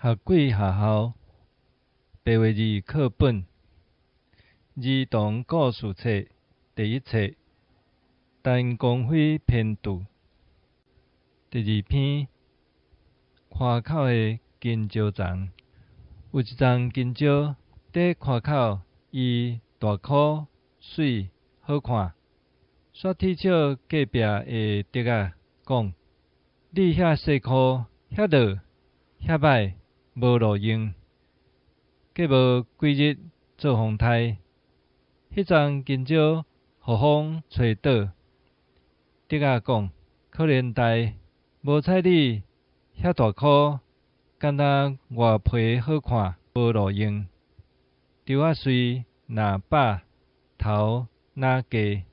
學鬼學校白話字課本兒童故事冊第一冊，陳光輝編著。第二篇，溪口的香蕉叢。有一叢香蕉佇溪口，伊大箍媠好看。煞啼笑隔壁的竹仔講：你遐細箍，遐落，遐䆀，無路用。過無幾日做風颱，彼叢香蕉予風吹倒。竹仔講：可憐代，無彩你遐大箍，敢若外皮好看，無路用。稻仔穗若飽，頭若低。